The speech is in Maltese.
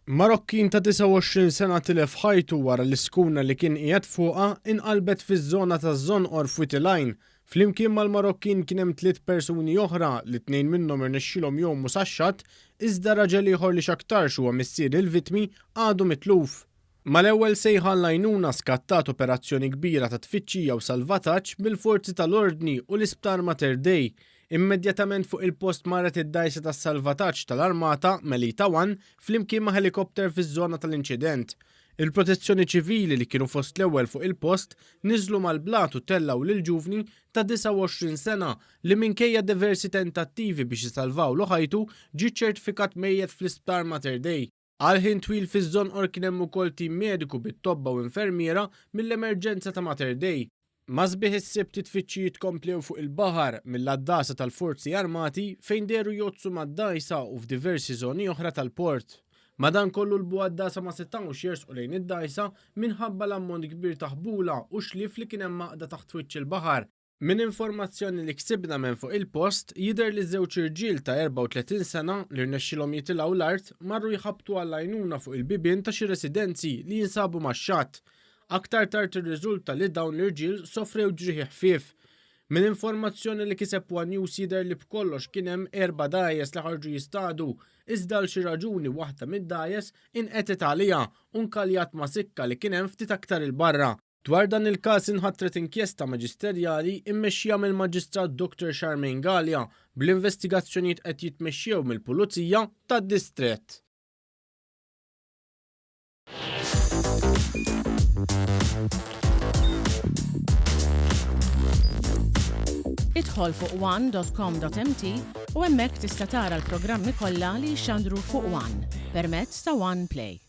Marokkin ta' 29 sena tilef ħajtu wara li skuna li kien qiegħed fuqha inqalbet fiż-żona taż-Żonqor f'Wied il-Għajn. Flimkien mal-Marokkin kien hemm tliet persuni oħra li tnejn minnhom irnexxielhom jgħumu sax-xatt iżda raġel ieħor li x'aktarx huwa missier il-vittmi għadu mitluf. Mal-ewwel sejħa għall-għajnuna skattat operazzjoni kbira ta' tfittxija u salvataġġ mill-forzi tal-ordni u l-Isptar Mater Dei. Immedjatament fuq il-post marret id-dgħajsa tas-salvataġġ tal-Armata, Melita One, flimkien ma' ħelikopter fiż-żona tal-inċident. Il-Protezzjoni Ċivili li kienu fost l-ewwel fuq il-post niżlu mal-blat u tellgħu lill-ġuvni ta' 29 sena li minkejja diversi tentattivi biex isalvawlu ħajtu ġie ċċertifikat mejjet fl-Isptar Mater Dei. Għal ħin twil fiż-Żonqor kien hemm ukoll tim mediku bit-tobba u infermiera mill-Emerġenza ta' Mater Dei. Ma' sbieħ is-Sibt it-tfittxijiet komplew fuq il-baħar mill-għaddasa tal-Forzi Armati fejn dehru jgħoddsu mad-dgħajsa u f'diversi żoni oħra tal-port. Madankollu l-bugħaddasa ma setgħux jersqu lejn id-dgħajsa minħabba l-ammont kbir ta' ħbula u xlief li kien hemm mgħaqqda taħt wiċċ il-baħar. Minn informazzjoni li ksibna minn fuq il-post, jidher li żewġ irġiel ta' 34 sena li rnexxielhom jitilgħu l-art marru jħabbtu għall-għajnuna fuq il-bibien ta' xi residenzi li jinsabu max-xatt. Aktar tard irriżulta li dawn l-irġiel sofrew ġrieħi ħfief. Minn informazzjoni li kiseb one News jidher li b'kollox kien hemm erba' dgħajjes li ħarġu jistadu, iżda għal xi raġuni waħda mid-dgħajjes inqetgħet għaliha u nkaljat ma' sikka li kien hemm ftit aktar 'il barra. Dwar dan il-każ inħatret inkjesta maġisterjali mmexxija mill-Maġistrat Dottor Charmaine Galea, bl-investigazzjonijiet qed jitmexxew mill-Pulizija tad-Distrett. Idħol fuq one.com.mt u hemmhekk tista' tara l-programmi kollha li jixxandru fuq One permezz ta' One Play.